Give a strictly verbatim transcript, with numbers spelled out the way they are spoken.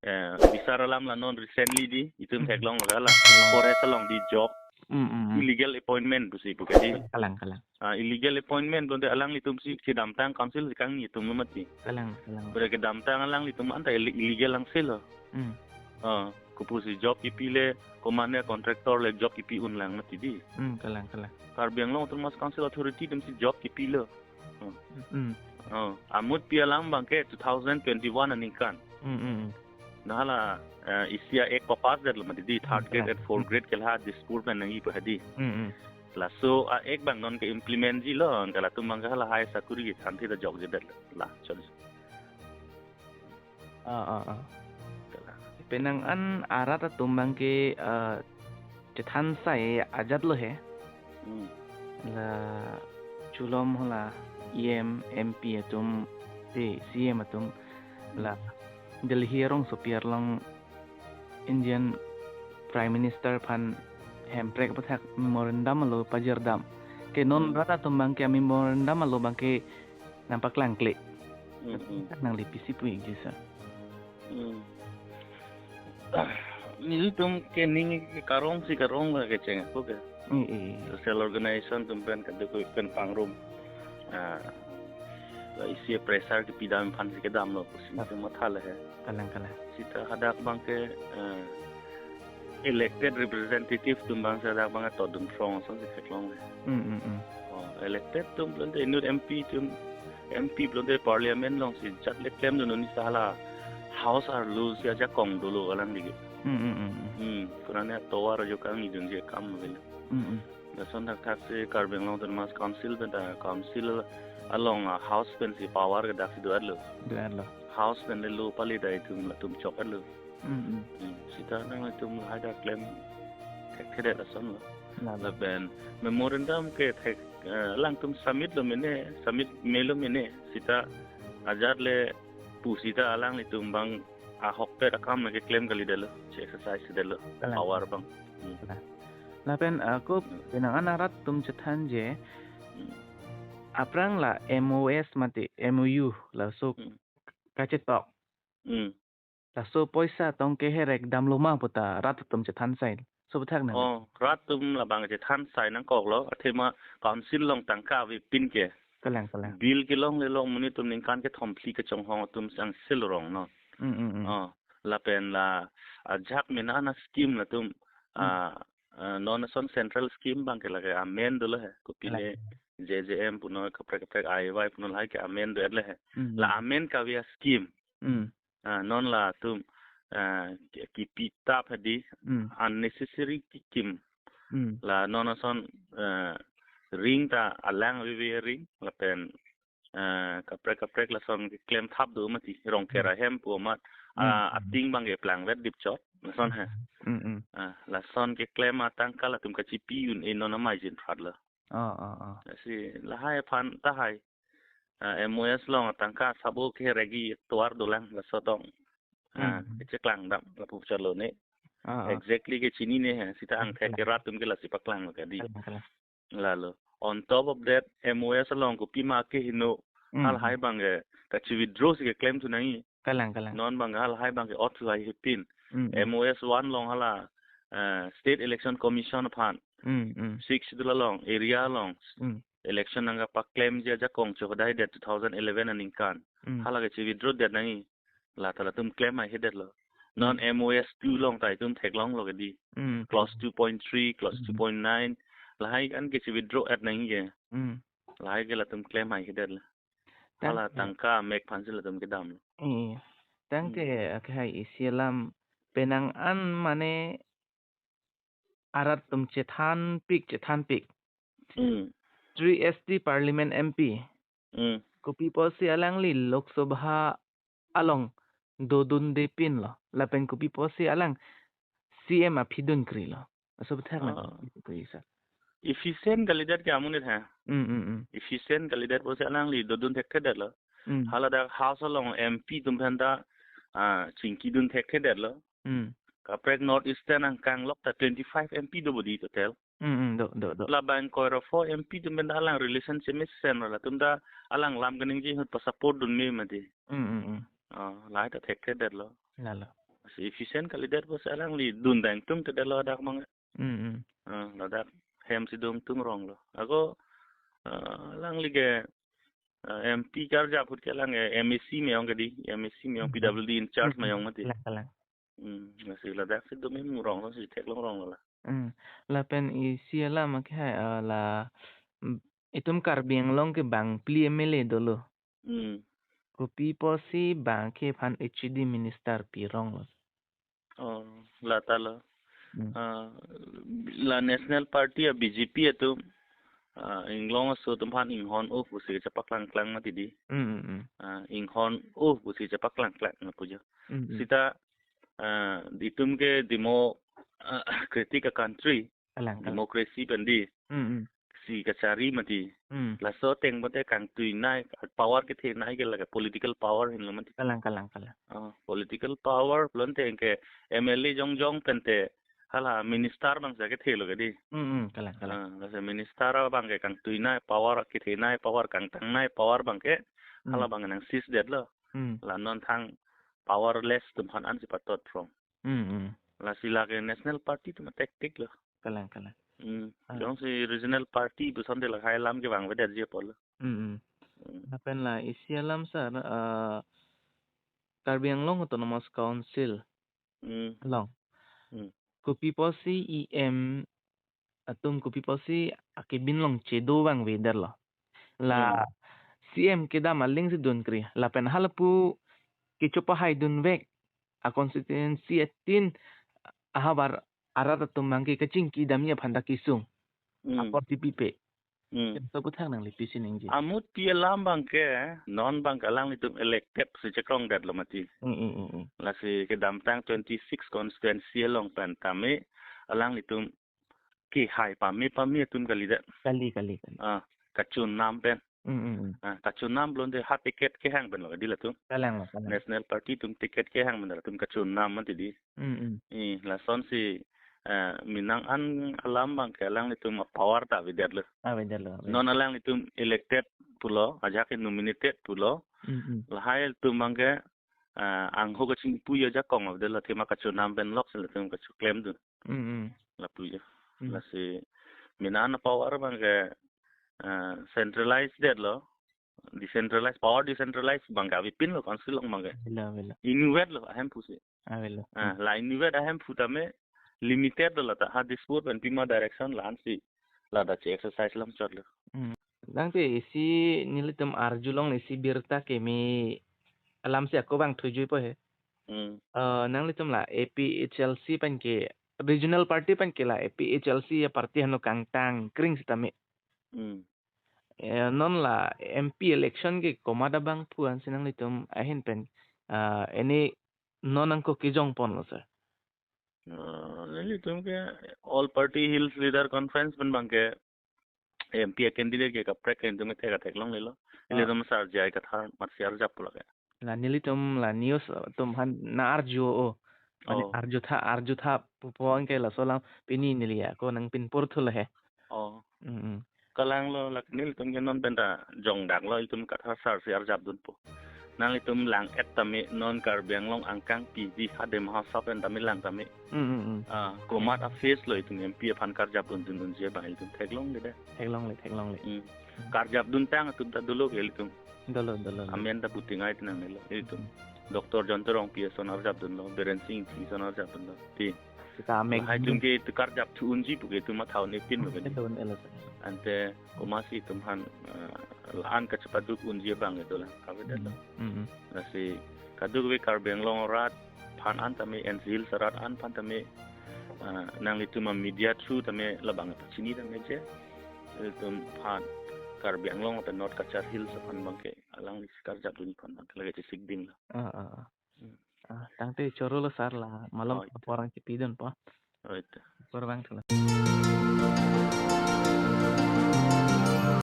eh, bisar alam la non recently di, itum Hmm. theklong lo hala. Hmm. Forest along di job, Hmm, hmm, hmm. illegal appointment pusi pu ke di. Kalang, kalang. Ah, illegal appointment pulote alanglitum si kedamtang council si kangni atum lo mati. Kalang, kalang. Pada kedamtang alanglitum anta ill-, illegal angselo. Hmm. Ah, kopusi job kipile, komatne contractor le job kipi unlang mati di. Hmm, kalang, kalang. Karbi Anglong Autonomous Council Authority atum si job kipilo. Hmm. Hmm. Oh, amutpi alam abangke two thousand twenty-one aningkan. Hmm, hmm, hmm. Hala, eh, isi a-act papass detlo mati di, third Hmm, grade kalang. and fourth Hmm. grade ke la Dispur pen nangji pu hadi. Hmm, hmm. Laso a-act abang non ke-implement-jilo, anke latum abangke lahai sakuri kethanthe ta jokje detlo. La, chot. Ah, ah, ah. Kalang. Penang an arat atum abangke, eh, chethansai ajatlo he. Hmm. La chulom hala E M, M P atum, te C M atum, la Delhi arongsopi arlong Indian Prime Minister aphan Hemprek aputhak memorandum alo pajirdam. Ke non Hmm. rat atum abangke memorandum alo abangke nangpaklangkle. Hmm, hmm. Nangli pisi pu-ikji, sir? Hmm. Ah, nelitum ke ning ke karong si karong la kecheng ako ke. Eh, eh, eh. Social organization atum pen kadokave pen pangrum. Ah, la isi pressure kepidam aphan si kedamlo pusi Ah. nelitum matha le he. Kalang, kalang. Sita hadak abangke, eh, elected representative atum abangsi hadak abangke todun throng asonsi theklong le. Hmm, hmm, hmm. Oh, elected atum pulote inut M P atum, M P pulote parliament alongsi jat le klemdun, nonisa hala house arlo si ajakong dolo alangli ke. Hmm, hmm, hmm, hmm. Hmm, konane tovar ajo kangni dunji akam lo. Hmm, hmm. Lason thakthak si Karbi Anglong Autonomous Council pen ta council along a-house pensi power ke daksi do-etlo. Do-etlo. House pen le lo pale ta itum latum chok-etlo. Mm, mm. Hmm, sita nanglitum lahai ta klem thekthedet asonlo. Lalo. Lapen memorandum ke thek, eh, alangtum submit lo mene, submit melo mene, sita ajat le pu sita alanglitum abang ahokpet akam keklem kalidetlo, che-exercise detlo, Kalang. power abang. Hmm. Kalang. Lapen, eh, ko Hmm. penang an arat atum chethanji, Hmm. aphrang la M O S mate M O U laso Hmm. kachetok. Hmm. Laso poisa tong ke herek damlo ma puta rat atum chethansai. Laso aputhak nang. Oh, rat atum labang chethansai nangkoklo. Athema council along tangka avepin ke. Kalang, kalang. Bill kelongle along monit atum ningkan kethom phli kechonghong atum sangsil rong non. Mm, mm, mm. Oh, lapen la ajak mena na scheme latum, Mm. ah, ah, non ason central scheme abang ke lake amen dolo he. Kopine Kalang. J J M punon kaprek kaprek I Y punon lahai ke amen do-etlo he. Mm, mm. La amen kave a-scheme. Mm. Ah, non latum, ah, ki-, kipi tap hadi, Mm. unnecessary kikim. Mm. La non ason, ah, ring ta alang aveve ring, lapen, ah, kaprek kaprek lason keklem thap do mati, Rongker Mm. ahem pu amat, Mm, ah, mm. ating abang keplang vet dipchot, lason he. Mm, mm. Ah, lason keklem atangka latum kachipi un-e non amai jin phrat lo. Oh, oh, oh. Si lahai aphan tahai. Ah, M O S along atangka sabo ke regi tovar dolang laso tong. Ah, Hmm. kecheklang dam lapu chalo ne. Ah, ah. Exactly kechinine he, sita angthek Kalang. Ke rat atum ke lasi paklang lo kadi. Kalang, kalang. Lalo. On top of that, M O S along kopima kehingno Hmm. halahai abang ke kachi-withdraw si keklem thu nangji. Kalang, kalang. Non abang halahai abang ke ot thu hai hepin. Hmm, hmm. M O S one along hala, eh, State Election Commission aphan. Hmm, hmm. Six Schedule along, area along. Hmm. Election nangkapaklemji ajakong chohodaidet two thousand eleven aningkan. Hmm. Hala kachi-withdraw det nangji. La ta latum klem haihedetlo. Non Hmm. M O S two along ta itum theklonglo kadi. Hmm. Clause two point three, clause Hmm. two point nine. Lahai an kachi-withdraw-et nangji ke. Hmm. Lahai ke latum klem haihedetlo. Tang Hala ke tangka mek aphansi latum kedamlo. Iya. Tangte Hmm. akhai isi alam penang an mane arat atum chethanpik, chethanpik. Hmm. Three S T Parliament M P. Hmm. Kopi pusi alangli Lok Sabha along dodundepinlo. Lapen kopi pusi alang C M aphi dunkrilo. Laso aputhak nang Ah. pu-ik, sir. Efficient kalidet ke amonit he. Hmm, hmm, hmm. Efficient kalidet pusi alangli dodun thekthedetlo. Hmm. Hala dak House along M P atum aphan ta, ah, chingkidun thekthedetlo. Hmm. Kaprek North Eastern angkang lok ta twenty-five M P do bodi total. Hmm, hmm, do, do, do. Labang koiro four M P atum aphan ta alang relation chemesen lo, latum ta alang lam kaningje ahut pa-support dunme mati. Hmm, hmm, hmm. Ah, lahai ta thekthedetlo. Lalo. Si efficient kalidet pusi alangli dun dang tung te delo dak mang. Mm, mm. Ah, ladak hem si dum tung rong lo. Ako, ah, alangli ke, ah, M P karjap ahut ke alang ke M A C meyong ke di, M A C meyong, mm, P W D in charge, mm, meyong mati. Kalang, kalang. Hmm, lasi ladak si dum hem rong lo si theklong rong lo la. Hmm. Lapen isi alam ke hai, ah, la, mm, itum Karbi Anglong ke bang phli M L A dolo. Hmm. Kopi pusi bang ke aphan H A D minister pirong lo. Oh, lata lo. Hmm. Ah, la National Party a B J P atum, ah, inglong aso atum aphan inghon-o pusi chepaklang-klang mati di. Hmm, hmm, hmm. Ah, inghon-o pusi chepaklang-klang na pujo. Hmm, hmm. Sita, ah, itum ke demo, ah, kritik a country, kalang, kalang. Democracy pen di. Hmm, hmm. Si kachari mati. Hmm. Laso ateng pulote kangtui nei, power kethenei ke lake political power henlo mati. Kalang, kalang, kalang. Ah, political power pulote ke M L A jongjong pen te hala minister bang sa kethelo ke di. Hmm, hmm, kalang, kalang. Ah, lasi minister abang ke kangtui nei, power kethenei, power kangtang nei, power bang ke, hmm, hala bang nang seize detlo. Hmm. La non thang powerless atum aphan an si patot from. Hmm, hmm. Lasi lake National Party atum a tactic lo. Kalang, kalang. Hmm. Ah. Jongsi regional party puson te lahai alam ke vangvedet ji apotlo. Hmm, hmm. Hmm. Lapen la isi alam sir, ah, Karbi Anglong Autonomous Council, hmm, along, hmm, kopi pusi E M atum kopi pusi akebin along chedo vangvedetlo. La, hmm, C M kedam aling si dunkri. Lapen halapu kecho pahai dunvek a constituency atin ahavar arat atum bang ke kachingki damji aphan ta kesung. Hmm. Apor tipi pe. Hmm. Laso aputhak nangli pisi ningje? Amut pi alam bang ke, non bang ke alanglitum elected si chekrong detlo mati. Hmm, hmm, hmm, hmm. Lasi kedamtang twenty-six constituency along pen tame alanglitum kehai pame pame atum kalidet. Kali, kali, kali. Ah, kachonam pen. Hmm, hmm, hmm. Ah, kachonam pulote ha ticket kehang pen lo di latum. Kalang lo, kalang. National Party atum ticket kehang pen latum kachonam mati di. Hmm, hmm. Eh, lasonsi, eh, minang an alam bang ke alanglitum power ta avedetlo. Avedetlo, avedetlo. Non alanglitum elected pulo, ajahak ke nominated pulo. Hmm, hmm. Lahai atum bang ke, eh, angho kachingpu ajakong avedetlo, athema kachonam pen lok si latum kachoklem dun. Hmm, hmm. Lapu jo. Hmm. Lasi minang an power bang ke, eh, centralized detlo. Decentralized, power decentralized bang ke avepinlo council along bang ke. Avelo, avelo. Inutvet lo ahemphu si. Avelo. Ah, la inutvet ahemphu tame limited lo lata. Ha Dispur pen pima direction la-an si lata che exercise lam chotlo. Hmm. Tangte isi nelitum arjulong isi birta keme alam si ako vangthujuipo he. Hmm. Eh, nanglitum la A P H L C pen ke regional party pen ke la A P H L C a party hanu kangtang kring sitame. Hmm. Eh, non la M P election ke komat abangphu ansi nanglitum ahin pen, ah, eni non angko kejongponlo sir? Ah, nelitum ke All Party Hills Leader Conference pen bang ke M P a candidate ke kaprek ke nelitum ke thek theklonglelo. Ah. Nelitum sar J I Kathar amat si arjap pulo ke. La nelitum la news atum aphan nang-arju-o. Mane, oh, arjutha, arjutha pupo anke laso alam pini neli ako nangpinpurthulo he. Oh. Mm, mm. Kalang lo, lake nelitum ke non pen ta jongdaklo, itum Kathar sar si arjapdunpo. Nanglitum lang-et tame non Karbi Anglong angkang piji ha Dima Hasao pen tame lang tame. Mm, mm, mm. Ah, komat a-phase lo itum M P aphan karjapdun dundunji abang itum theklongle de. Theklongle, theklongle. Hmm. Hmm. Karjapduntang atum ta dolo ke itum. Dolo, dolo, dolo. Amen ta puting ai tinang nelo itum. Hmm. Doctor John Terongpi ason arjapdunlo, Biren Singh Ingti ason arjapdunlo. Ti. Sita amek lahai atum ke itum karjapthu unji pu ke itum matha un-epinlo ke. Betul, betul, sir. Ante komatsi itum aphan, eh, la-an kachepaduk unji abang ke dolang. Avedetlo. Hmm, hmm, hmm. Lasi kadokave Karbi Anglong arat aphan an tame, N C Hills arat an aphan tame, ah, nanglitum a media through tame labang pachini tame je. Itum aphan Karbi Anglong lapen North Cachar Hills aphan bang ke alangli si karjapdun aphan bang ke lake chesik dinglo. Ah, ah, ah. Hmm. Ah, tangte chorolo sir la malom, oh, ita, apor nangchipidunpo. Oh, ita. Apor vangthulo.